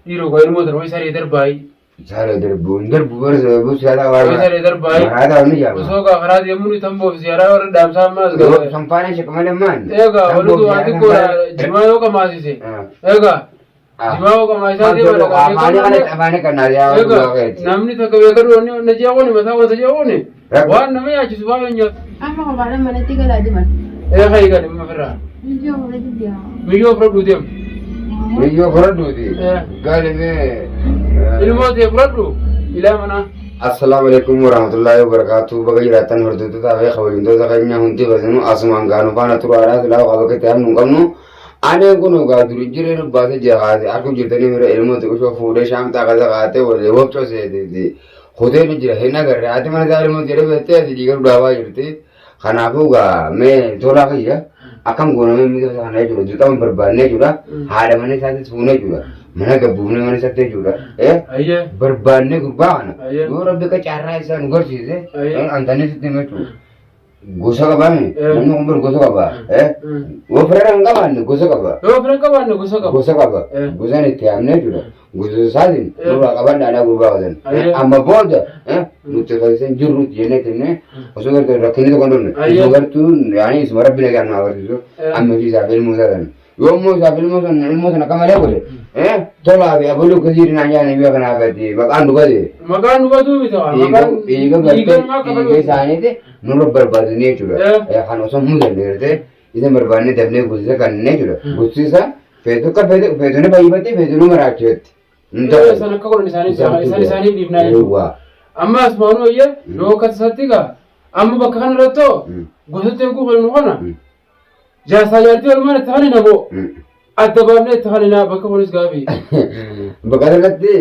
Dhiiroo koo ilmoo tana wayi saree darbaayi. Saree darbu hin darbu bara sababuu siyaasaa Wayi waan saree darbaayi. maraataa wanni jaama. Osoo gaa karaa deemuu ni tamboof ziyaaraa warra dhaamsaa ammaa as Yoo gaba. sanfaana shaka malee maan. Egaa walitu waan xiqqoodha jimaa yoo qamaasise. Egaa jimaa yoo qamaasaa deema dhagaa Afaanii kana afaanii kanaa yaa Egaa namni takka beekadu wanni na jeeqooni mataa wanta jeeqooni waan nama yaachisu baay'ee nyaatu. Amma kophaadhaan manatti galaa deeman. Ee kayi gadi amma firraa. Miyyoo fudhatu deema. Miyyoo fudhadhu deemu. Miyyoo fudhadhuuti. Eh. Galimee. Ilmoo tee fudhadhu ilaa manaa. Assalaamu alaikum warahmatullahi wabarakatuh. Baga jiraattan hordoftoota fi kabajamtoota keenya hundi keessanuu asumaan gaanu faana turaadhaa silaa waa bakka itti hamnu hin qabnu. Aneen kun egaa duri jiree dubbaatee jira kaate harku jirtanii mira ilmoo xiqqishoo fuudhee shaamxaa keessa kaatee walii wabcoo seeteeti. Kutee ni jira hin agarre haati mana isaa ilmoo jedhee beektee asii dhiiga dhaabaa jirti. Kanaafuu egaa mee tolaa kiyya akkam goona mee miidhaa kana jechuudha dirqama barbaannee jechuudha haadha mana isaatis fuunee jechuudha mana gabbuufnee mana isaatti jechuudha. Ayyee. Barbaannee gurbaa kana Ayyee. yoo rabbi akka carraa isaa nu garsiise Ayyee. antanii sitti hima jechuudha. Gosa qabaami Eh. namni kun bar gosa qaba. Yoo fira hin qabaanne gosa qaba. Yoo fira qabaanne gosa qaba. Gosa qaba. Eh. Gosaan itti yaamnee jechuudha. Gosa isaatiin Eh. nurraa qabadhaadhaa gurbaa qaban. Ayyee. Amma booda nuti keessan jirru jennee jennee osoo gartuu rakkinni tokko hin dhufne. Ayyee. Osoo gartuu yaani isuma rabbi nagaan nu agarsiisu Eh. amma fi isaaf ilmoo isaa sana. Yoo immoo isaaf ilmoo sana ilmoo sana akka malee godhe tolaa fi abaluu akkasii naan jaanii biyya kanaaf ati maqaan dhugate. Maqaan dhugatuu miti waa. Maqaan Dhiiga gartee namaa dhiiga kafalu. isaaniiti nurra barbaadanii jechuudha. Kan osoo mudanne gartee isa barbaadnee dafnee guddisa kanneen jechuudha. Guddisa feetu akka feetu feetu ni baay'ifatte feetu ni maraacheetti. Isaan akka godhan isaanii isaan isaaniif dhiifnaa jechuudha. Amma asmaanuu eeyyee yoo akka tasaatti gaa amma bakka kana irratti gosatti eeguu kan nu kana jaarsaa jaartii walumaan itti kanina moo adda baafnee itti kaninaa bakka kunis gaafii. Bakka kanatti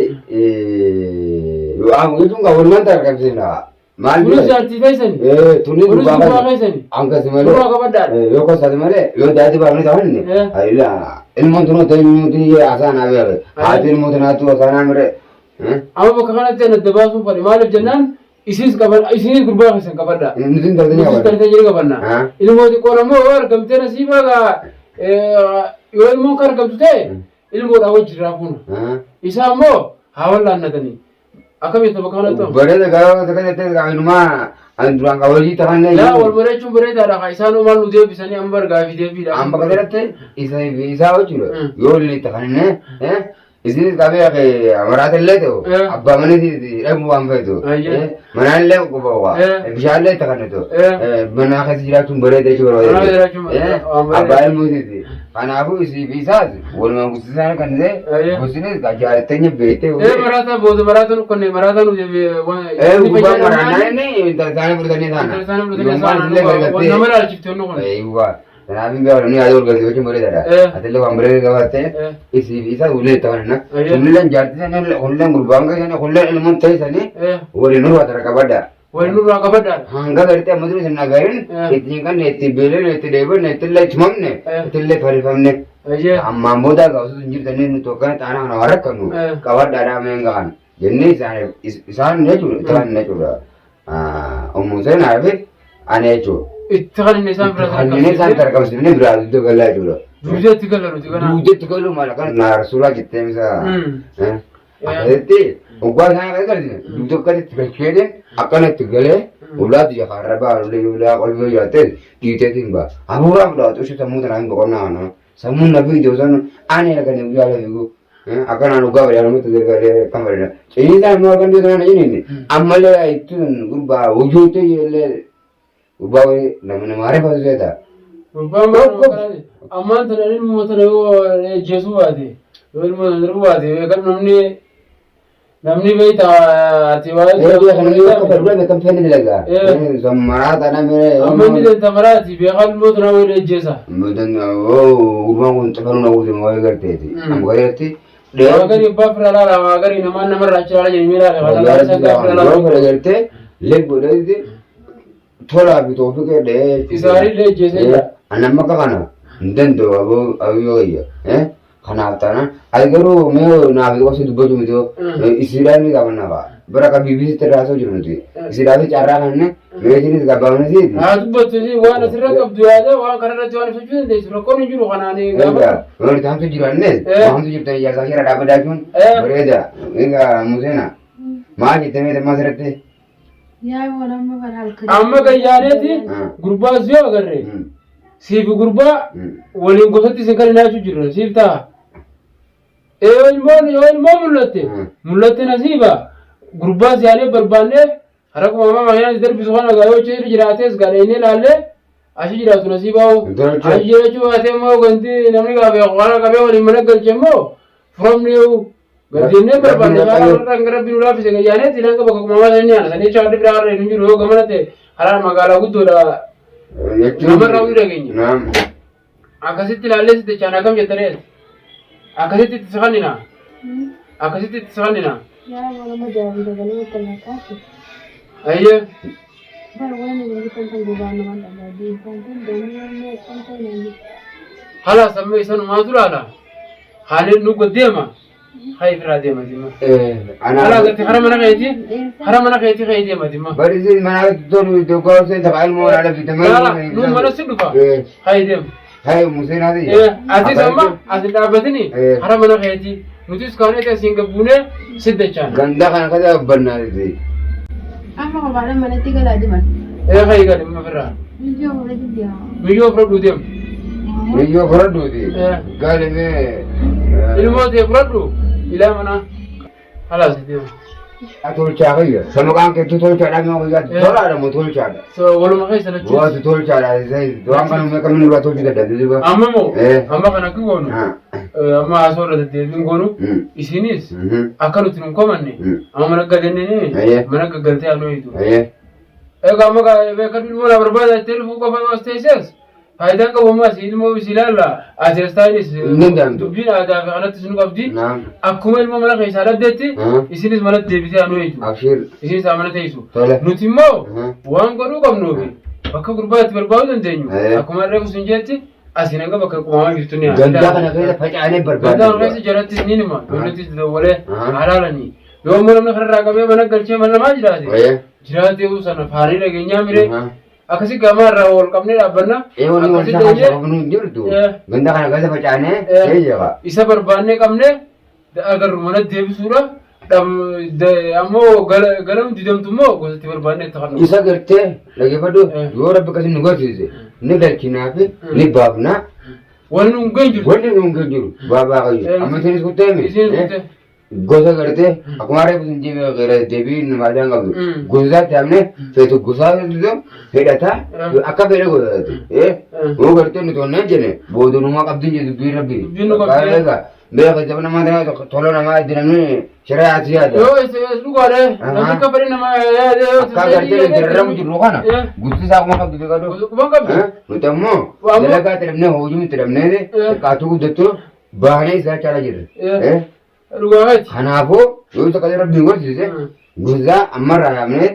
jechuun kan walumaan tarkaanfisiifna. Maal Kunis jaartii keessani. Tunis Kunis gurbaa gurbaa keessani. keessani. Ankas malee. Gurbaa qabadhaadha. Yoo kasaati malee yoo daati baafne ta'anne. Ilmoon tunuu ta'e nuti asaan abeere. Haati ilmoo tanaatu asaan amire. Amma bakka kanatti an adda baasuun fadhe maaliif jennaan isinis qaban isinis gurbaa keessan qabadhaa. Nuti hin tartee Nutis qabanna. tartee jiru qabanna. Ah. Ilmoo xiqqoon ammoo yoo argamtee nasiibaa gaa yoo ilmoon kan argamtu ta'e ilmoodhaa wajjin raafuuna. Isaa ammoo haa wallaannatanii. Akkam jetta bakka kanatti hoo? Bareeda gaafa takka jettee gaafinumaa ani duraan qabajii tafanne. Laa wal bareechuun bareedaadha kaa isaan maal nu deebisanii amma bargaa fi deebiidha. Amma bakka kanatti isa isaa jechuudha. Yoo inni tafanne isinis qabee amaraata illee ta'u abbaa mana dhabuu waan feetu. Manaan illee qofa bishaan illee tafanne mana keessa jiraachuun bareeda jechuu barbaada. Abbaa ilmoosiiti. Kanaafuu isii fi isaas walumaan guddisaan kan ta'e guddisinis jaalattanya beektee. Ee maraataa booda maraataa nu kunne maraataa nu Ee gubbaa maraanaa inni intala isaanii fudhatanii taana. Intala isaanii fudhatanii Yoommaan taana. illee gargaartee. Nama ilaalchifte inni kun. Eeyyuwaa. Kanaaf hin gaafadhu ni yaada wal galteeffachuun bareedaadha. Atillee waan bareeda qabaatte isii fi isaa waliin taphanna. Kunilleen jaartii sanii kunilleen gurbaan keessanii kunilleen ilmoon ta'e sanii waliin nurraa tara qabadha. Wal nurraa qabadhaadha. Hanga gartee amma dura isin nagarin itti hin qabne itti beelene itti dheebonne itti illee tumamne itti illee farifamne. Ammaan booda gaafsuu hin jirtanii nuti akkana xaanaa kana waan rakkannu qabadhaadhaa mee hin gahan jennee isaan isaan jechuudha itti kan jechuudha. Ummu seenaa fi ani jechuudha. Itti kan inni isaan bira Kanneen isaan tarkaanfisiifne biraa dugda galaa jechuudha. Dugda itti gala nuti kanaa. Dugda itti galuu maal akkana naa rasuulaa jettee misa. Akkasitti oggaa isaan akka galchine dugda akkasitti galcheetiin akkanatti galee ulaatu jafa arrabaa ullee ulaa qalbii jaattee dhiiteetiin ba'a. Hafuuraa fudhatu ishee sammuu tanaa hin boqonnaa kana. Sammuun na fiigde osoo ani halkan guyyaa la fiigu. Akkanaan dhugaa badaa namatti gargaaree kan bareeda. Ciniinsaan immoo halkan dhiyoo tanaan jiniin ammallee ittiin gurbaa wujuutti illee gurbaa wayii nama nama harifatu seeta. Gurbaan bara ammaan tana ilmoo tana yoo ajjeesuu baate yoo ilmoo tana darbuu baate kan namni namni beekta ati waa'ee Eeyyee kan inni akka fedhu beekam fedhi dalagaa. Zammaraa tana mere. Amma inni dantamaraati beekaa ilmoo tana wayii ajjeesa. Gurbaan kun xifanuu na guutuu waa'ee garteeti. Amma gareetti. Waa garii abbaa fira laala waa garii namaan namarraa achi laala jedhanii laala waa laala isa abbaa fira laala. Yoo fedha gartee leggodheetti tolaa fi toofiqee dhahee. Isaanillee ajjeesee jira. Ani amma akka kana hin danda'u aboo abiyyoo kiyya. Kanaaf taanaan ati garuu mee naaf qosi dubbachuu miti isiidhaan ni qabanna fa'a. Bara akka BBC irraa haasa'u jiru nuti. Isiidhaaf carraa kanne mee isiinis gabbaabnisiiti. Haa dubbattu ishee waan asirra qabdu yaada waan kanarratti waan ibsachuu dandeessu rakkoon hin jiru kanaan gaafa. Egaa wanti hamtu jirannes hamtu jirtan ijaarsaa seera dhaabbataa jechuun bareeda. Egaa Museena maal jettee mee dammaa asirratti? Yaa waan amma kan halkan. Amma gayyaaneeti gurbaa si yoo agarre siif gurbaa waliin gosatti isin kan nyaachuu jirru siif ta'a. Yoo ilmoon yoo ilmoo mul'atte mul'atte nasiiba gurbaa si yaanee barbaannee hara kuma mamaa si darbisu kana gaa yoo ishee jiraates gaa dheenyee ilaallee achi jiraatu nasiibaa hoo. Achi jiraachuu baatee immoo ganti namni gaa beeku kana qabee waliin mana galche immoo furamni yoo Gadinnee barbaanne karaa rabbi nu laaffise gayyaaneetti hanga bakka kumamaa sanii aana sanii jecha warri biraa harreen hin jiru yoo gamana ta'e karaa magaalaa guddoodha namarraa hundi dhageenya. Akkasitti ilaallee sitti jechaan akkam jettanii ati akkasitti itti siqannina akkasitti itti siqannina. Yaa nama jaarii dabalee akka lakkaa'u. Ayyee Bar waan inni bitan kan gubaan nama dhagaa diintaan kun damee kan ta'e. Haala sammuu isanumaatu laala. Haalli nu deema. Hayi firaa deema dimma. Haala gatti hara mana keeti. Hara mana keeti hayi deema dimma. Bari isin mana tolu dogaa usen tapha ilmoo walaala bitama. Laala nu mana si dhufa. Hayi deema. Hayi Museen haati. Atis amma as hin dhaabbatini hara mana keeti. Nutis kaanee asiin gabbuunee siddachaan. Ganda kana kaza bannaa jettee. Amma kophaadhaan manatti galaa deeman. Ee hayi gadi amma firraa. Miyyoo fudhatu deema. Miyyoo fudhadhu deema. Miyyoo fudhadhuuti. Galimee. Ilmoo tee fudhadhu ilaa manaa. Halaas deema. Tolchaa kiyya. Sa maqaan keetu tolchaadha moo guyyaa tolaadha moo tolchaadha. So waluma keessa lachuu. Waatu tolchaadha. Waan kana meeqa min irraa tolchuu dadhabde duuba. Amma moo amma kana akka goonu amma haasoo irra deddeebiin goonu isinis akka nuti nun komanne amma mana galennee mana gaggaltee haa nuyitu. Egaa amma beekadhu ilmoo na barbaada jettee dhufuu qofa yoo as teesses Faayidaan qabu ammas ilmoo si ilaalla ati as taa'inis Hin danda'amtu. dubbiin aadaa fi kanattis nu qabdi. Naam. Akkuma ilmoo mana keessaa dhabdetti isinis manatti deebitee haa nu eeyyu. Abshir. Isinis haa mana teessu. Tole. Nuti immoo waan godhuu qabnuufi bakka gurbaa itti barbaaduu dandeenyu akkuma reefu sun jetti asiin hanga bakka qubamaa jirtu ni Gandaa kana keessa facaanee Gandaa kana keessa jarattis ni nima ijoollettis dawwalee halaalanii yoo immoo namni kanarraa qabee mana galchee mana namaa jiraate jiraatee sana faanii dhageenyaa miree Akkasi gamaa irraa wal qabnee dhaabbanna. Ee wanni wal Akkasi shakaa deemnee sababni hin jirtu. Eh. Ganda kana keessa facaanee Eh. ee jeqa. isa barbaannee qabnee agarru mana deebisuudha. Ammoo galam didamtu immoo gosatti barbaannee itti kannu. Isa gartee dhaggeeffadhu Eh. yoo rabbi akkasii nu garsiise ni galchinaa fi ni baafna. Wanni nu hin geenye jirtu. Wanni nu hin jiru baabaa qayyu. Eh. Amma isinis kuttee mi? Isinis kuttee. Gosa gartee akkuma reefu sun deebi'ee deebii faayidaan qabdu. Gosa isaatti hamne feetu gosaa fedhata akka fedhe godhate. Yoo gartee nuti onneen jenne boodanumaa qabdiin jedhu dubbiin rabbi. Dubbiin nu qabdi. Beeka jaba namaa tana tola namaa itti namni shira yaati yaada. Yoo isa dhugaadha. Namni akka fedhe namaa yaade. Akka gartee dararamu jirru kana guutuu isaa kuma qabdu beekadu. Kuma qabdu. Nuti ammoo dalagaa itti dhabnee hojii itti dhabnee xiqqaatu guddattu baanee isaa caalaa jirra. Dhugaa keeti. Kanaafuu yoo isa qajeelaa rabbiin gorsiise guyyaa ammarraa yaamnee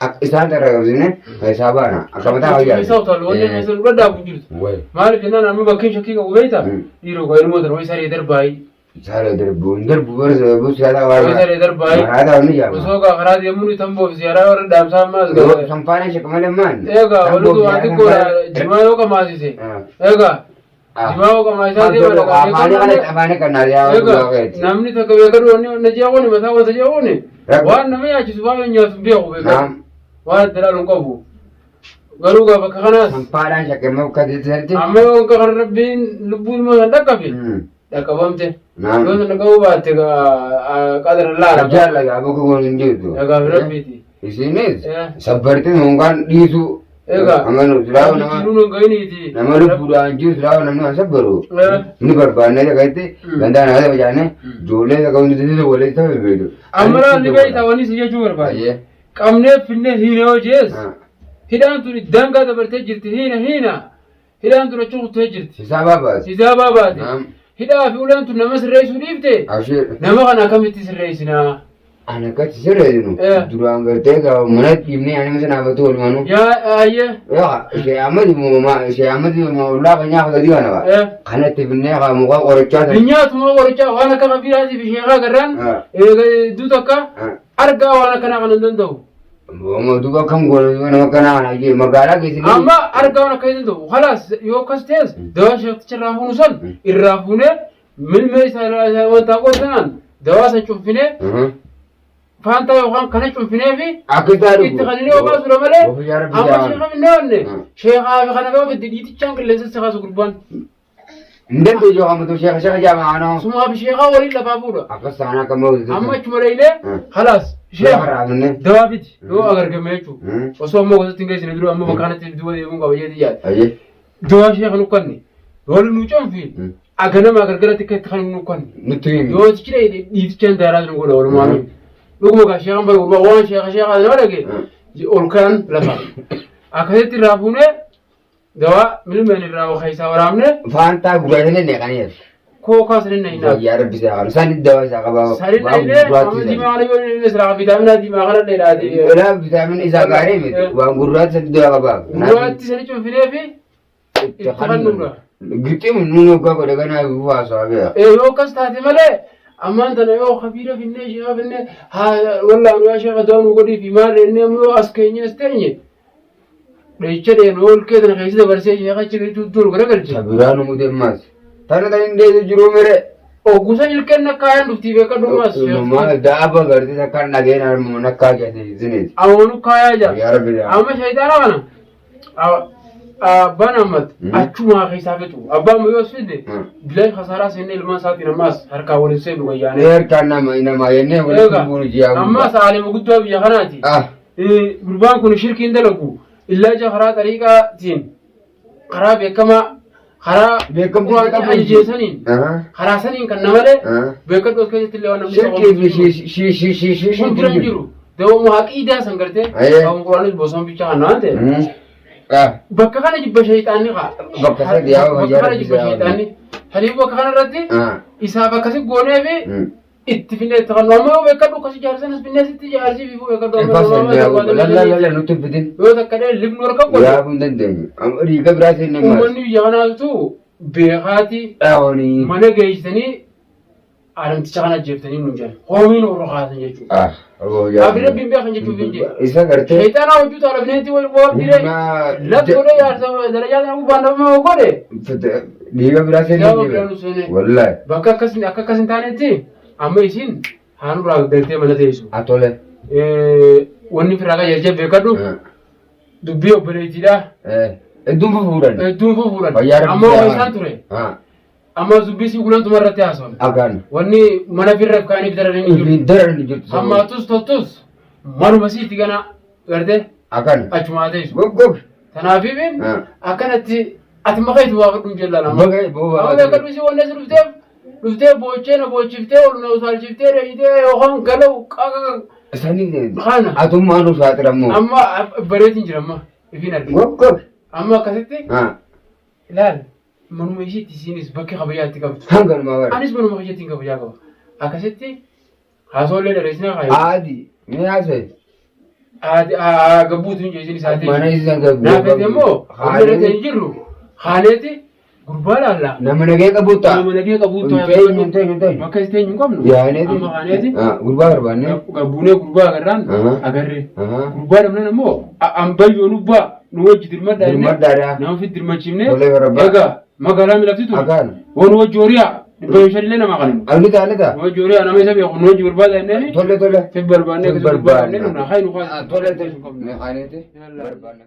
akka isaan irraa qabsiifne keessaa baana akka mataa fayyaa. Isa utaalu wanni keessa dura dhaabu jirtu. Maaliif jennaan amma bakkeen shakkii qabu beektaa? Dhiiroo kan ilmoo tana wayi saree darbaayi. Saree darbu hin darbu bara busiyaataa Wayi saree darbaayi. Maraataa wanni jaama. Osoo gaa karaa deemuun tamboof ziyaaraa warra dhaamsaa ammaas gaa. Sanfaanee shakka malee maal? Egaa walitti waan xiqqoodha jimaa yoo qamaasise. Egaa Jimaa hoo qamaa isaa deema dhagaa Afaanii kana afaanii kana yaa Egaa namni takka beekadu wanni na jeequni mataa wanta jeequni waan nama yaachisu waan nyaatu beeku beekadu waan adda ilaalu hin qabu. Garuu gaa bakka kanaas Sampaadhaan shakkee akka jetti. amma yoo akka kan rabbiin lubbuu ilmoo san dhaqqabe dhaqqabamte. Yoo san dhaqqabuu baatte gaa qadara laala. Jaalla gaa bakka kun hin jirtu. Egaa rabbiiti. Isinis sabbartee yookaan dhiisuu. Egaa Amma nu silaa nama jiruun hin gahiniiti. nama lubbuudhaan jiru silaa namni waan sabbaru. Ni barbaannee dhagayetti gandaan haala facaanee ijoollee dhagaa hundi sisi walitti ta'e beeku. Amma laalli beektaa wanni si jechuu barbaade. Qabnee finnee hiina yoo jees hidhaan tun daangaa dabartee jirti hiina hiina hidhaan tun achi kuttee jirti. Hisaabaa baate. Hisaabaa baate. Hidhaa fi uleen tun nama sirreessuu dhiifte Abshir. nama kana akkamitti sirreessinaa? Ani akkatti sirreessinu duraan gartee gaa mana dhiibnee ani misa naafatu walumaanuu. Yaa ayyee. Yaa ishee ammati ishee ammati ollaa keenyaa fudhatii kana ba. Kanatti finnee haa muka qorichaa sana. Binyaatuma qorichaa waan akka kabiiraatii fi sheekaa garraan hedduu takka argaa waan akkanaa kana hin danda'u. Amma duuba akkam goona nama akkanaa kana jee magaalaa keessatti. Amma argaa waan akka hin danda'u. Kalaas yoo akkas ta'es dawaa sheekticha irraa fuunu san irraa fuunee milmee isa wanta qotanaan dawaa san cunfinee faantaa yookaan kana cunfinee fi Akka isaa dhugu. itti kaninee obaasudha malee Ofi yaa rabbi amma yaa. sheeka finnee wanne sheekaa fi kana gaafa fidde dhiitichaan qilleensa si kaasu gurbaan. Hin dandeessu hamatu sheeka sheeka jaamaa anoo. Sumaa fi sheekaa waliin lafaa fuudha. Akkas taanaa akka mawuzi. Amma achuma dhayinee halaas sheeka dawaa fidi yoo agargame jechuudha. Osoo ammoo gosatti hin geessine dura amma bakka kanatti duuba deemuun qaba jeetii yaada. Ayyee. Dawaa sheeka nu kanne waliin nu canfi aganama gargaratti akka itti kan nu kanne. Nutti himi. Yoo achi dhayine dhiitichaan daaraa nu godha walumaa. Dhuguma gaa sheekan bara gurbaa waan sheeka sheekaa nama dhage ol ka'an lafa. Akkasitti irraa fuunee Dawaa milmeen irraa keessaa waraabne Faantaa gurraacha illee neeqaniif. kookaa sanin nahinaa. Yaa rabbi isaa qabu. Isaan dawaa isaa qabaa. Sanin Waan nahinee gurraacha amma isaa. diimaa kana yoo inni silaa viitaaminaa diimaa kana dheeraati. Walaa vitaamin isaa gaarii miti. Waan gurraacha sadi dawaa qabaa. Gurraatti sani cunfinee fi itti fannuudha. Gixim nuun hoggaa godhe ganaa bifaa haasawaa beeka. Yoo akkas taate malee ammaan tana yoo kabiira finnee sheekaa finnee haa wallaan yaa sheeka dawaa nu godhii fi maal inni ammoo yoo as keenye as teenye Dhahicha dheenu ol kee tana keessa dabarsee sheeka achi galchuu dur garagalche. Ta biraa nu mute ammas. Tana tan hin deesu jiruu mire. Oggusa ilkeen akka ayaan dhuftii beeka dhumas. Maal daaba gartee takkaan dhageen harmuma nakkaa keessa ziniiti. Awoonu kaayaa jira. Yaa rabbi yaa. Amma shayitaana kana abbaan Ahmad achumaa keessaa fixu. Abbaan yoo as fide bilaan kasaaraa seenne ilmaan isaatiin ammaas harkaa waliin seenu wayyaanee. Harkaan nama nama jennee walitti buunu jiyaa. Ammaas aalima guddaa biyya kanaati. Gurbaan kun shirkii hin dalagu. Illaacha karaa xariiqaatiin karaa beekamaa karaa Beekamtii Qur'aanni qabu. ajjeesaniin karaa saniin kan namalee beekadhu as keessatti illee waan namni Shirkii fi shi shi shi shi shi kun bira hin jiru. Dawoo aqiidaa san gartee Aye. kan Qur'aanis bosona bichaa kan waan ta'e. Bakka kana jibba shayxaanni kaa. Bakka sadi yaa Bakka kana jibba shayxaanni. Haliif bakka kana irratti isaaf akkasi goonee fi itti finnee itti kannu amma yoo beekadhu akkasi jaarsan as finnee sitti jaarsii fi beekadhu amma Ifas yoo amma lalla nutti hin fidin. yoo takka dhee libnu harka godhe Yaabuu hin dandeenyu. Amma Dhiiga biraa seenne maal? uummanni biyya kanaatu beekaati Dhaawanii. mana geessanii alamticha kana ajjeeftanii nuun jedhan hoomiin warra kaasan jechuudha. Ah, obbo yaa. Abdi rabbiin beekan jechuuf hin jedhe. Isa gartee. Shayxaanaa hojii taala bineensi wal qoobdiree Humna- laf godhee jaarsa darajaa sana gubbaan dhabama godhe Dhiiga biraa seenne Dhiiga biraa nu seene. Wallaahi. Bakka akkas akka akkas hin taanetti amma isin haanurraa galtee mana teessu. Atole. Wanni firaa qajeelchee beekadhu dubbii obboleettiidha. Hedduun fufuudhan. Hedduun fufuudhan. Fayyaa rabbi Amma siyaa waa isaan ture. Amma dubbii si gulantuma irratti haasawame. Agaan. Wanni mana firra kaaniif daran hin jiru. Daran hin jirtu. Hammaatus toltus manuma siiti gana gartee Agaan. achumaa teessu. Goggog. Kanaafii akkanatti ati maqaa itti baafadhu hin jellaan amma. Baga boo Amma beekadhu isii wanni asi dhufteef dhuftee boochee na boochiftee ol na utaalchiftee dheeyitee yookaan galau qaqa Sanii Kana. atummaa nu saaxilammoo. amma bareetiin jira amma ifiin argina. Goggog. Amma akkasitti ilaal manuma ishiitti isiinis bakki kabajaa itti qabdu. Hanganumaa bara. Anis manuma kiyyattiin kabajaa qaba. Akkasitti Haasawallee dheeressinaa kaayu. Haati mee haasa'e. Haati gabbuutu hin jeesin isaati. Mana isa gabbuu. Naafete immoo hojii hin jirru. Haaneeti gurbaa laalla. Nama nagee qabu ta'a. Nama nagee qabu ta'a. Hin teenyu hin teenyu hin teenyu. Bakka itti teenyu hin qabnu. Yaaneeti. Amma haaneeti. Gurbaa barbaanne. Gabbuunee gurbaa agarraan agarree. Gurbaa dhabnan immoo ambayyoo nubbaa nu wajji dirmadhaa jennee Dirmadhaadha. nama ofitti dirmachiifnee Tolee barabbaa. egaa magaalaa milafti tun Agaan. waan wajji horiyaa 500 illee namaa kan Alli ta'a alli ta'a. nu wajji horiyaa nama isa beeku nu wajji barbaada jenneeni Tole tole. fi barbaannee akkasii gurbaa dhabnee Barbaanna. nu haa nu Tole tole. Meeqaaneeti? Yalla. Barbaanna.